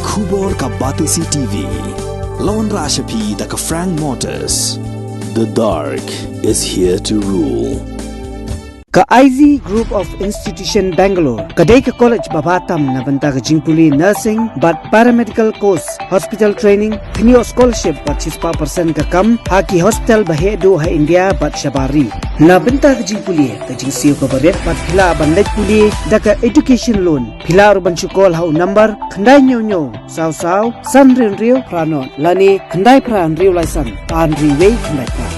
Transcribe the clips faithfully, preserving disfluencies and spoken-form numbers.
Khubor ka Batesi T V. La wanrah sha phi da ka Frank Motors. The dark is here to rule. Ka I Z Group of Institution Bangalore ka dei ka college ba bha tam na bynta ka jingpule nursing bad paramedical course, hospital training, kynnoh scholarship bad shispah percent ka kam ha ki hospital ba heh duh ha India bad shabar ri. Na bynta ka jingpule, ka jingsiew kaba rit bad phi lah ban leit pule da ka education loan. Phi lah ruh ban shu call ha u number khyndai hynñiew hynñiew saw saw san hynriew hynriew phra nod lane khyndai phra hynriew lai san ar hynriew wei khyndai phra.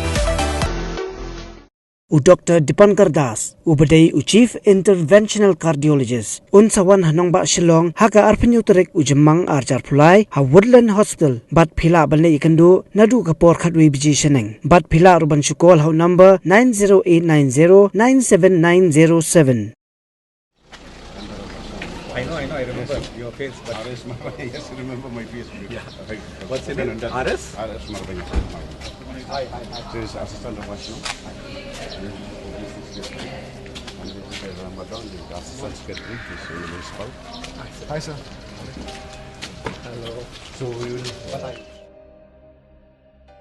U Doctor Dipankar Das, uba dei u Chief Interventional Cardiologist, un sa wan ha nongbah Shillong ha ka arphew hynñiew tarik u Jymmang ar hajar arphew lai ha Woodland Hospital, bad phi lah ban leit ïakynduh naduh ka por khatwei baje shaneng. Bad phi lah ruh ban shu call ha u number nine zero eight nine zero nine seven nine zero seven. I know, I know, I remember your face, but R S Marbaniang, yes, remember my face. Yeah. Right. What's your name? R S? R S Marbaniang. Hi, hi, hi. This is Assistant Ramakrishnan. And this is Ramadan, the Assistant Secretary, this is Municipal. Hi, sir. Hello. So we will, uh, Bye-bye.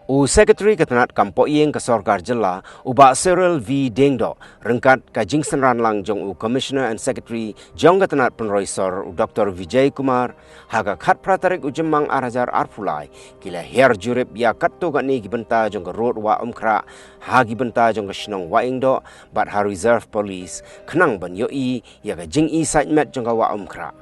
U Secretary ka tnat kam pohïing ka Sorkar Jylla, u Bah Cyril V Diengdoh, ryngkat ka jingsynran lang jong u Commissioner and Secretary jong ka tnat pynroi sor, u Doctor Vijay Kumar, ha ka khatphra tarik u Jymmang ar hajar arphew lai, ki la hiar jurip ïa katto katne ki bynta jong ka rud Wah Umkhrah, ha ki bynta jong ka shnong Wahiongdoh bad ha Reserve Police, khnang ban ïohi ïa ka jingisaiñmet jong ka Wah Umkhrah.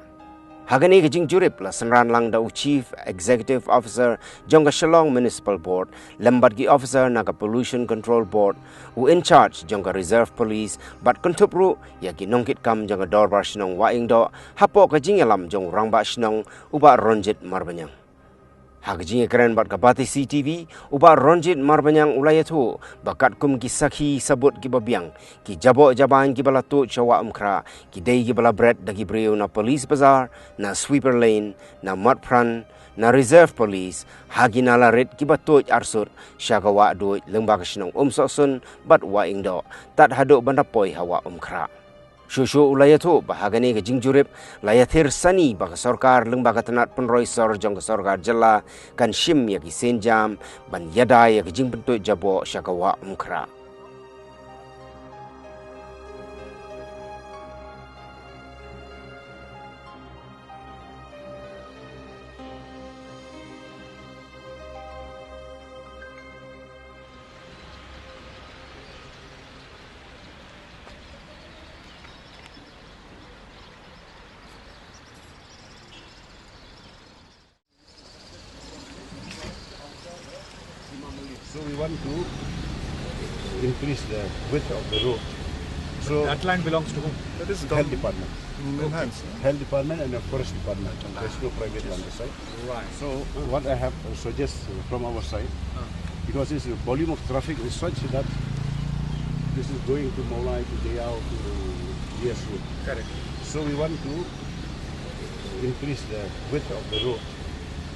Ha kane ka jingjurip la synran lang da u Chief Executive Officer jong ka Shillong Municipal Board, lem bad ki officer na ka Pollution Control Board, u in charge jong ka Reserve Police, bad kynthup ruh ïa ki nongkitkam jong ka Dorbar Shnong Wahiongdoh, hapoh ka jingïalam jong u Rangbah Shnong, u Bah Ronjit Marbaniang. Ha ka jingïakren bad ka Batesi T V, u Bah Ronjit Marbaniang u la ïathuh ba katkum ki sakhi sabut kiba biang, ki jaboh jaban kiba la tuid sha Wah Umkhrah, ki dei kiba la bret da ki briew na Police Bazar, na Sweeper Lane, na Motphran, na Reserve Police, ha ki nala rit kiba tuid arsut sha ka Wah Duid lyngba ka shnong Umsohsun bad Wahiongdoh, tad haduh ban da poi ha Wah Umkhrah. Shuh shuh u la ïathuh ba ha kane ka jingjurip la ïathir sani ba ka sorkar lyngba ka tnat pynroi sor jong ka Sorkar Jylla kan shim ïa ki sienjam ban ïada ïa ka jingpyntuid jaboh sha ka Wah Umkhrah. So we want to increase the width of the road. So that land belongs to whom? That is health department. Mm, okay. Health department and the forest department. There's no private land this side. Right. So what I have, uh, suggest, uh, from our side, because this volume of traffic is such that this is going to Mawlai, to Deiyao, to G S Road. Correct. So we want to increase the width of the road.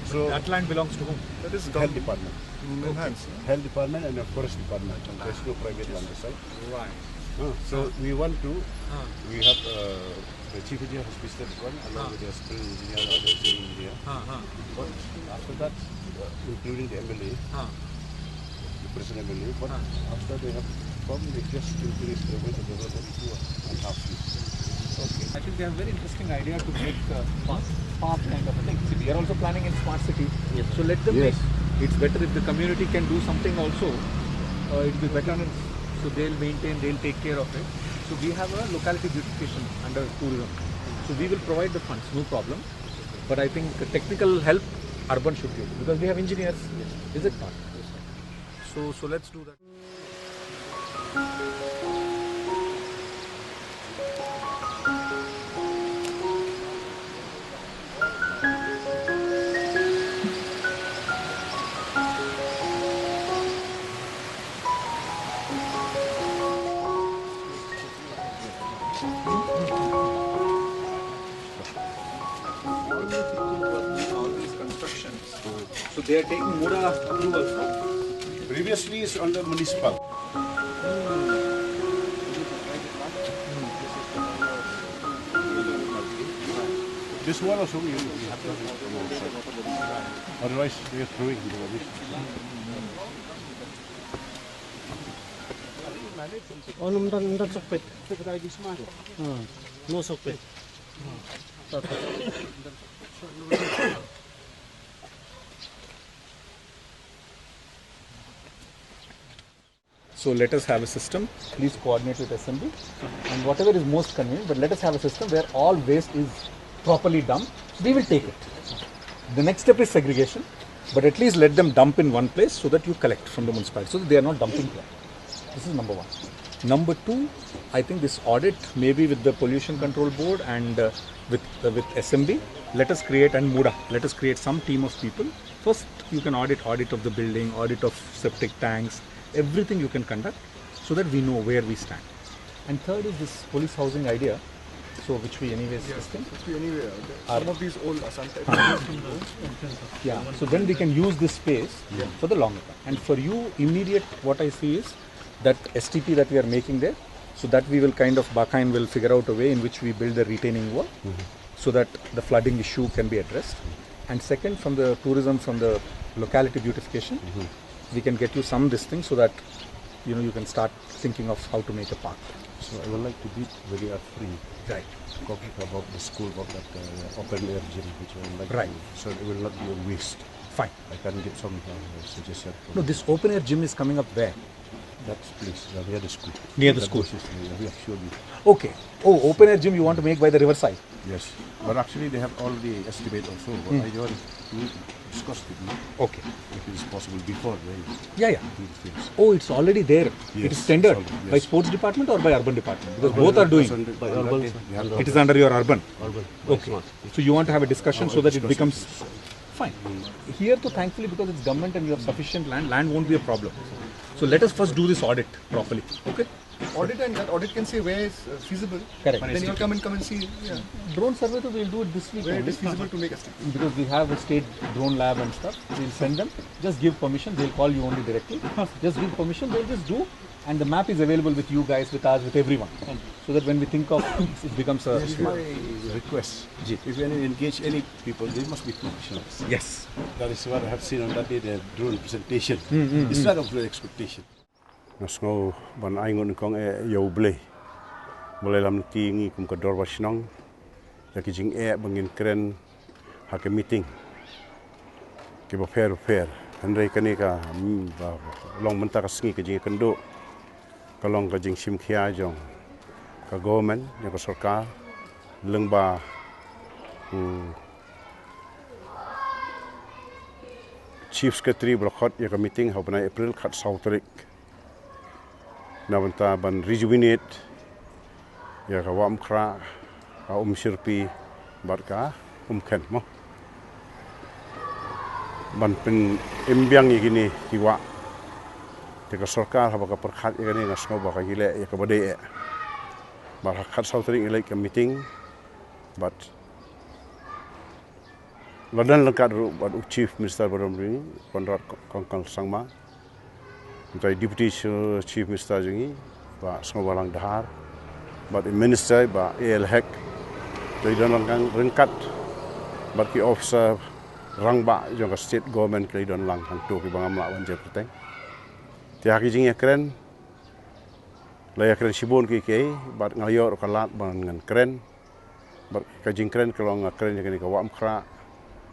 So that land belongs to whom? That is health department. Mm, okay. Health department and the forest department. There's no private land this side. Right. Uh, so we want to, we have, uh, the chief engineer has visited one along with the assistant engineer, other civil engineer. But after that, uh, including the M L A, the present M L A, but after they have come, they just increased the width of the road only two and a half feet. Okay. I think they have a very interesting idea to make a path, path kind of a thing. See, we are also planning in smart city. Yes. So let them make. It's better if the community can do something also. Uh, it'll be better. So they'll maintain, they'll take care of it. So we have a locality beautification under tourism. So we will provide the funds, no problem. But I think the technical help urban should give because we have engineers. Is it not? So, so let's do that. All these people who are doing all these constructions, so they are taking MUDRA approval, no? Previously, it's under municipal. This one also we, we have to remove outside. Otherwise, they are throwing the rubbish. Oh, no, ym don, ym don sohpit. Hmm. No sohpit. So let us have a system. Please coordinate with S M B and whatever is most convenient, but let us have a system where all waste is properly dumped. We will take it. The next step is segregation, but at least let them dump in one place so that you collect from the municipality, so that they are not dumping here. This is number one. Number two, I think this audit, maybe with the Pollution Control Board and, uh, with, uh, with S M B, let us create, and MUDA, let us create some team of people. First, you can audit, audit of the building, audit of septic tanks, everything you can conduct so that we know where we stand. And third is this police housing idea, so which we anyways, yeah, this thing. Which we anyway, okay. Some of these old Assam type. Yeah, so then we can use this space, yeah, for the longer term. And for you, immediate, what I see is that S T P that we are making there, so that we will kind of, Bakhain will figure out a way in which we build a retaining wall, mm-hmm, so that the flooding issue can be addressed. And second, from the tourism, from the locality beautification, mm-hmm, we can get you some this thing so that, you know, you can start thinking of how to make a park. So I would like to bid very free. Right. Talking about the school, about that, uh, open air gym, which I would like, right, to, so it will not be a waste. Fine. I can get some, uh, suggestion from, no, this open air gym is coming up where? That place, uh, near the school. Near the school. That place is, uh, we have shown you. Okay. Oh, open air gym you want to make by the riverside? Yes. But actually, they have already estimate also. But, hmm, I want to discuss with you. Okay. If it is possible before, then, yeah, yeah, do the things. Oh, it's already there. It is, yes, tendered, it's already, by, yes, sports department or by urban department? Because, urban, both are doing. Under, by urban, under, they have, it is under your urban. Urban. Okay. So you want to have a discussion so that it becomes, fine. Here, though, thankfully, because it's government and you have sufficient land, land won't be a problem. So let us first do this audit properly. Okay? Audit, and that audit can say where is, uh, feasible. Correct. Then you'll come and, come and see. Yeah. Drone survey, though, we'll do it this week only. Where it is feasible to make a statement. Because we have a state drone lab and stuff. We'll send them. Just give permission. They'll call you only directly. Just give permission. They'll just do. And the map is available with you guys, with us, with everyone. Thank you. So that when we think of, it becomes a, yes, my request. Ji. If you engage any people, they must be professionals. Yes. That is what I have seen on that day, the drone presentation. Mm, mm, mm. It's not up to the expectation. Nga sngew ban ai ngut nyngkong eh ïa U Blei. Ba la lam lynti ïa ngi kum ka dorbar shnong ïa ki jingeh ba ngin kren ha ki meeting kiba pher ba pher. Hynrei kane ka, mm, ba long mynta ka sngi ka jingïakynduh ka long ka jingshim khia jong ka government, jong ka sorkar, lyngba u Chief Secretary ba la khot ïa ka meeting ha u bnai April, khatsaw tarik, na bynta ban rejuvenate ïa ka Wah Umkhrah, ka Umshyrpi bad ka Umkhen, mo. Ban pynim biang ïa kine ki wah. Te ka sorkar haba ka pyrkhat ïa kane, nga sngew ba ka ngi leh ïa kaba dei eh. Bad ha khatsaw tarik ngi leit ka meeting bad la don ryngkat ruh bad u Chief Minister ba don ri, Conrad K-, Kongkal Sangma. Mynta i Deputy Ch-, Chief Minister jong ngi, Bah Sniawbhalang Dhar, bad i Minister, Bah A L Hek. Te i don lang ryngkat bad ki officer rangbah jong ka state government ki la don lang hangto kiba ngam lah ban jia kyrteng. Te ha ki jingïakren, la ïakren shibun kiei kiei, bad nga la ïoh ruh ka lad ban ngan kren. Bad ka jingkren ka long nga kren ïa kane ka Wah Umkhrah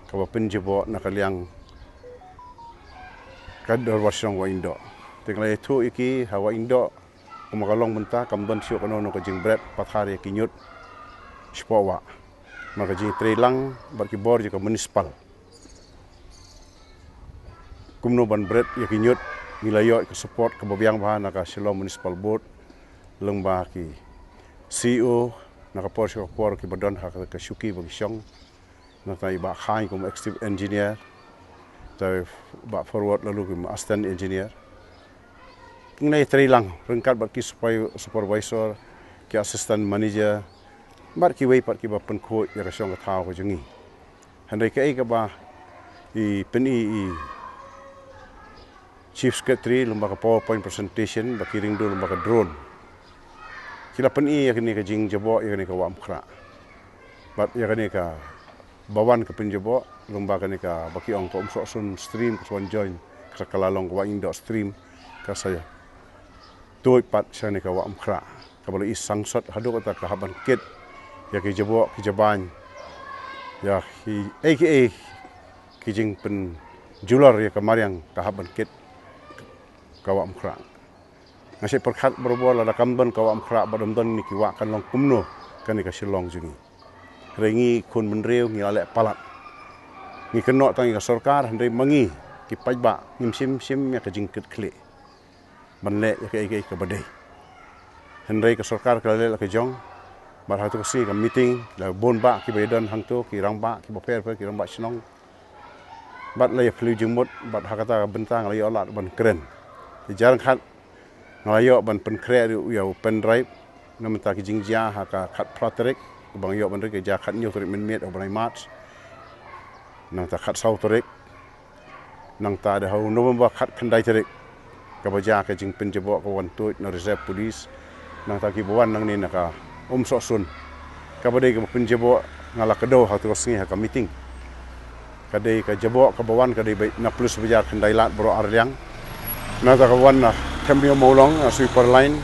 kaba pynjaboh na ka liang ka dorbar shnong Wah Indoh. Te nga la ïathuh ïa ki ha Wah Indoh, kumba ka long mynta kam don shuh kano kano ka jingbret pathar ïa ki ñiut shapoh wah. Namar ka jingtrei lang bad ki bor jong ka municipal. Kumno ban bret ïa ki ñiut, ngi la ïoh ka support kaba biang bha na ka Shillong Municipal Board, lyngba ki C E O, na ka por sha ka por kiba don ha ka, ka shuki ba ki shong. Nangta i Bah Khain kum executive engineer, te Bah Forward Laloo kum assistant engineer. Ngi la ïatrei lang ryngkat bad ki supervi-, supervisor, ki assistant manager, bad kiwei pat kiba pynkhuid ïa ka shong ka thaw ka jong ngi. Hynrei kaei kaba i pyni i Chief Secretary lyngba ka PowerPoint presentation, ba ki ring dur lyngba ka drone. Ki la pyni ïa kane ka jingjaboh ïa kane ka Wah Umkhrah. Bad ïa kane ka ba wan ka pynjaboh, lyngba kane kaba ki ong ka Umsohsun stream, ka sa wan join, ka sa kylla long ka Wahingdoh stream, ka sa tuid pat sha kane ka Wah Umkhrah. Kaba la i sangsot haduh katta ka hap ban kit ïa ki jaboh ki jabain, ïa ki ei ki ei ki jingpynjulor ïa ka mariang ka hap ban kit ka Wah Umkhrah. Nga shait pyrkhat barabor, lada kam don ka Wah Umkhrah bad ym don kine ki wah, kan long kumno kane ka Shillong jong ngi. Hynrei ngi khun bynriew ngi la leh palat. Ngi kynnoh tang ïa ka sorkar, hynrei ma ngi ki paidbah ngim shim shim ïa ka jingkitkhlieh ban leh ïa kaei kaei kaba dei. Hynrei ka sorkar ka la leh la ka jong. Bad ha kato ka sngi ka meeting, la bun bah kiba ïadon hangto, ki rangbah kiba pher pher, ki rangbah shnong. Bad la ïa phylliew jingmut, bad ha kata ka bynta nga la ïoh lad ban kren. Te jar khat nga la ïoh ban pynkhreh ruh ïa u pendrive, na bynta ki jingjia ha ka khatphra tarik, kaba nga ïoh ban ring, ka jia khathynñiew tarik mynmiet u bnai March. Nangta khatsaw tarik, nangta de ha u November khatkhyndai tarik, kaba jia ka jingpynjaboh kaba wan tuid na Reserve Police, nangta kiba wan nangne na ka Umsohsun. Kaba dei kaba pynjaboh nga la kdew ha kato ka sngi ha ka meeting. Ka dei ka jaboh kaba wan ka dei ba na Police Bazar Khyndailad baroh arliang. Nangta kaba wan na Themmiaw Mawlong, na Sweeper Line,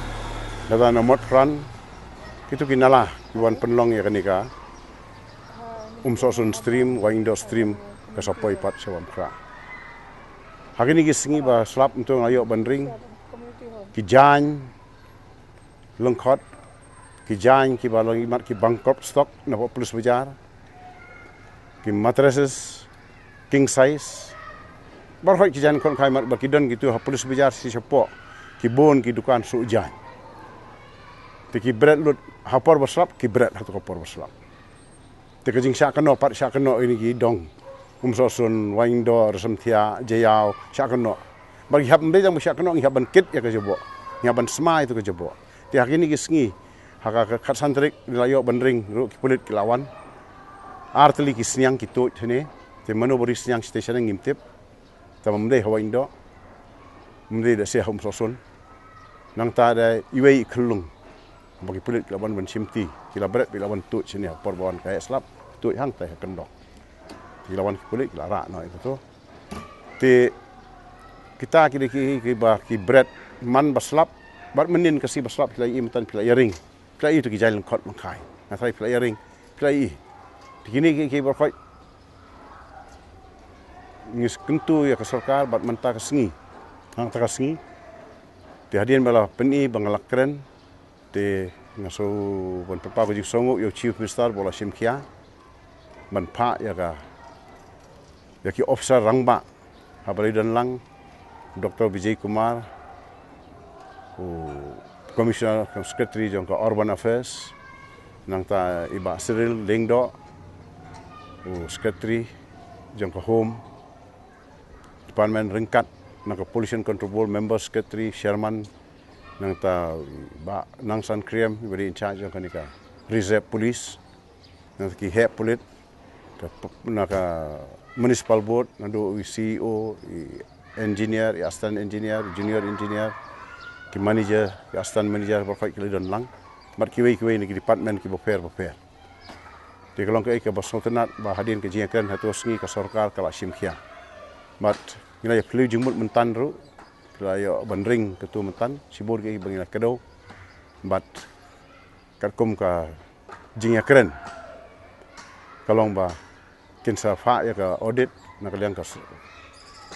nangta na Motphran. Kito ki nala ki wan pynlong ïa kane ka Umsohsun stream, Wahingdoh stream, ka sa poi pat sha Wah Umkhrah. Ha kine ki sngi ba slap mynta nga ïoh ban ring, ki jaiñ lyngkhot, ki jaiñ kiba long imat ki bankrupt stock na Police Bazar, ki mattresses king size, baroh ki jaiñ khon khai mat, ba ki don kito ha Police Bazar shi shapoh, ki bun ki dukan suh jaiñ. Te ki bret lut ha por ba slap, ki bret ha kato ka por ba slap. Te ka jingshah kynnoh pat, shah kynnoh ïa kine ki dong Umsohsun, Wahingdoh, Raisamthiah, Jaïaw, shah kynnoh. Bad ngi hap, ym dei tang ba shah kynnoh, ngi hap ban kit ïa ka jaboh, ngi hap ban smai ïa kato ka jaboh. Te ha kine ki sngi, ha ka khatsan tarik, ngi la ïoh ban ring ruh, ki pulit ki la wan. Ar tylli ki sniang ki tuid hangne. Te mano ba ri sniang station ngim tip. Tangba ym dei ha Wahingdoh, ym dei da sha Umsohsun. Nangta da iwei i khyllung ba ki pulit ki la wan ban shimti, ki la bret, ki la wan tuid shane ha por ba wan ka heh slap, tuid hangtai ha kyndong. Ki la wan ki pulit ki la rah noh ïa kato. Te kita ki dei ki, kiba ki bret man ba slap, bad mynnin ka sngi ba slap phi la ïohi mynta phi la ïa ring. Phi la ïohi to ki jaiñ lyngkhot lyngkhai. Nga tharai phi la ïa ring, phi la ïohi. Te kine ki, ki baroh khoit ngi kyntu ïa ka sorkar bad mynta ka sngi, hangta ka sngi. Te hadien ba la pyni ba nga la kren, te nga sngew ban pynpaw ka jingsngewnguh ïa u Chief Minister ba u la shim khia ban phah ïa ka, ïa ki officer rangbah haba la ïadon lang, Doctor Vijay Kumar, u Commissioner, Secretary jong ka Urban Affairs, nangta i Bah Cyril Lyngdoh, u Secretary jong ka Home Department, ryngkat na ka Pollution Control Board, Member, Secretary, Chairman, nangta i Bah Nangsan Kriem, iba dei in charge jong kane ka Reserve Police, nangta ki heh pulit, ka p-, na ka Municipal Board, naduh i C E O, i engineer, i assistant engineer, i junior engineer, ki manager, ki assistant manager, baroh khoit ki la don lang. Bad kiwei kiwei na ki department kiba pher ba pher. Te ka long kaei kaba sngewtynnat ba hadien ka jingïakren ha kato ka sngi ka sorkar ka la shim khia. Bad ngi la ïa phylliew jingmut mynta ruh, ki la ïoh ban ring kato mynta, shibun kiei ba ngi la kdew. Bad katkum ka jingïakren ka long ba kin sa phah ïa ka audit na ka liang ka s-,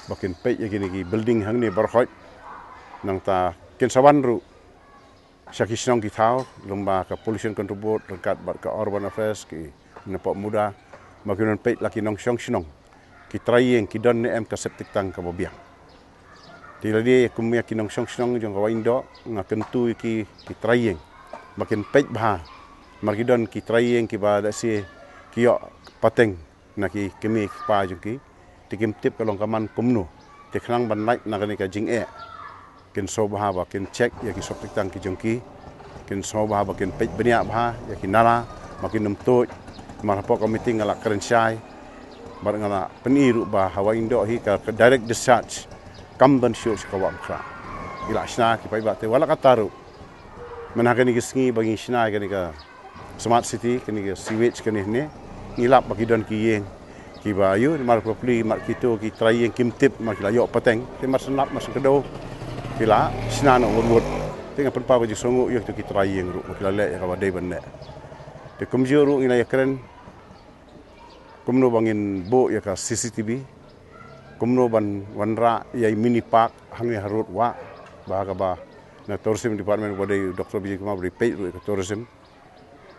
ba kin peit ïa kine ki building hangne baroh khoit. Nangta kin sa wan ruh sha ki shnong ki thaw, lyngba ka Pollution Control Board ryngkat bad ka Urban Affairs, ki na pop muda, ba kin wan peit la ki nongshong shnong ki trai ïing ki don ne em ka septic tank kaba biang. Te lade kum ïa ki nongshong shnong jong ka Wahingdoh, nga kyntu ïa ki, ki trai ïing ba kin peit bha. Namar ki don ki trai ïing kiba lehse ki ïoh pateng na ki kmie ki kpa jong ki. Te kim tip ka long ka man kumno. Te khnang ban lait na kane ka jingeh, kin sngewbha ba kin check ïa ki septic tank ki jong ki. Kin sngewbha ba kin peit bniah bha ïa ki nala ba kin ym tuid. Namar hapoh ka meeting nga la kren shai bad nga la pyni ruh ba ha Wahingdoh hi ka, ka direct discharge kam don shuh sha ka Wah Umkhrah. Ngi la shna ki paidbah, te wat la katta ruh, mynta ha kane ki sngi ba ngi shna kane ka smart city, kane ka sewage kane hangne, Ngi lap ba ki don ki ïing kiba ïoh mar pli, mar kito ki trai ïing kim tip, mar ki la ïoh pateng, te mar shen lap mar shen kdew ki la shna noh wut wut. Te nga pynpaw ka jingsngewnguh ïa kito ki trai ïing ruh ba ki la leh ïa kaba dei ban leh. Te kumjuh ruh ngi la ïakren kumno ba ngin buh ïa ka C C T V, kumno ban wanrah ïa i mini park hangne ha Rud Wah, ba ha kaba na Tourism Department ba dei Doctor Vijay Kumar ba dei peit ruh ïa ka tourism,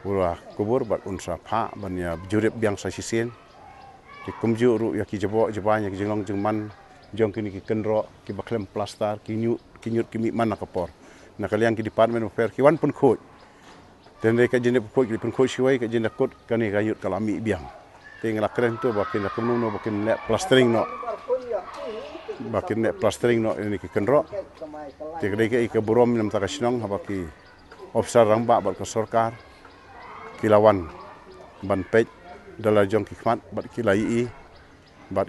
u la kubur bad un sa phah ban ïa jurip biang sa shisien. Te kumjuh ruh ïa ki jaboh jaban, ïa ki jinglong jingman jong kine ki kynroh kiba khlem plaster, ki ñiut, ki ñiut ki mih man na ka por. Na ka liang ki department bapher ki wan pynkhuid. Te hynrei ka jingdep pynkhuid ki pynkhuid shawei, ka jingdep kut kane ka ñiut ka la mih biang. Te ngi la kren to ba kin da kumno kumno ba kin leh plastering noh, ba kin leh plastering noh ïa kine ki kynroh. Te ka dei kaei ka burom na ka bynta ka shnong haba ki officer rangbah bad ka sorkar ki la wan ban peit da la jong ki khmat bad ki la ïohi bad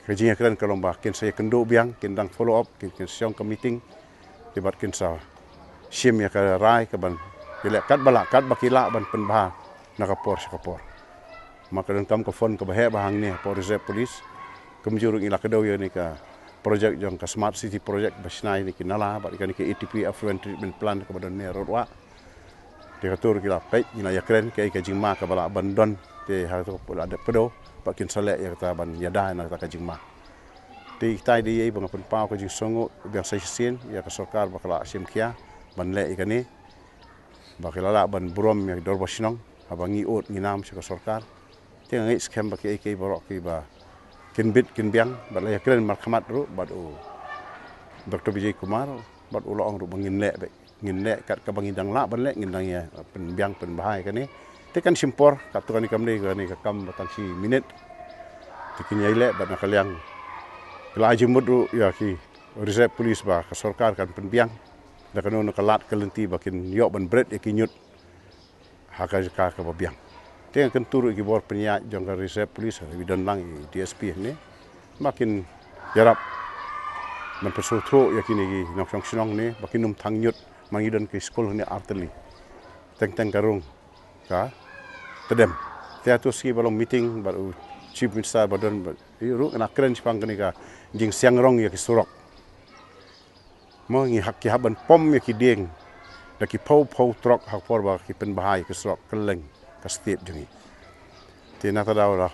ka jingïakren ka long ba kin sa ïakynduh biang, kin dang follow up, kin, kin sa shong ka meeting, te bad kin sa shim ïa ka rai ka ban ïaleh katba lah, katba ki lah ban pynbha na ka por sha ka por. Ma ka donkam ka fund kaba heh ba hangne hapoh Reserve Police, kumjuh ruh ngi la kdew ïa kane ka project jong ka Smart City Project ba shna ïa kine ki nala bad kane ka A T P Effluent Treatment Plant kaba don ne Rud Wah. Te kato ruh ki la peit, ngi la ïakren kaei ka jingma kaba lah ban don, te ha kato ka por la dep kdew ba kin sa leh ïa kata ban ïada na kata ka jingma. Te itai dei ïa ba nga pynpaw ka jingsngewnguh biang sa shisien ïa ka sorkar ba ka la shim khia ban leh ïa kane, ba ki la lah ban burom ïa ki dorbar shnong haba ngi ud ngi nam sha ka sorkar. Te nga ngeit skhem ba kiei kiei baroh kiba kin bit kin biang, bad la ïakren markhmat ruh bad u Doctor Vijay Kumar, bad u la ong ruh ba ngin leh beit, ngin leh kat kaba ngi dang lah ban leh, ngin dang ïa pynbiang pynbha ïa kane. Te kan shim por, katto kane kam dei kane ka kam ba tang shi minit. Te kin ïai leh bad na ka liang ki la ai jingmut ruh ïa ki Reserve Police ba ka sorkar kan pynbiang da kano kano ka lad ka lynti ba kin ïoh ban bret ïa ki ñiut ha ka jaka kaba biang. Te nga kyntu ruh ïa ki bor pynïaid jong ka Reserve Police, ha kaba don lang i D S P hangne, ba kin ïarap ban pynsngewthuh ïa kine ki nongshong shnong ne ba kin ym thang ñiut, ma ngi don ki skul hangne artylli, teng teng ka rung ka tdem. Te ha tu sngi ba long meeting bad u Chief Minister ba don bad ïa ruh nga kren shaphang kane ka jingsiang rong ïa ki surok. Mo ngi hap, ki hap ban pom ïa ki dieng da ki phew phew trok ha ka por ba ki pynbha ïa ki surok kylleng ka state jong ngi. Te na kata daw la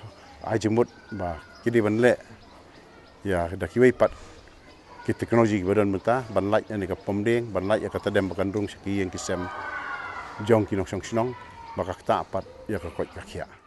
ai jingmut ba ki dei ban leh ïa da kiwei pat ki technology kiba don mynta ban lait ïa kane ka pom dieng, ban lait ïa ka tdem ba kan rung sha ki ïing ki sem jong ki nongshong shnong, ba ka ktah pat ïa ka koit ka khiah.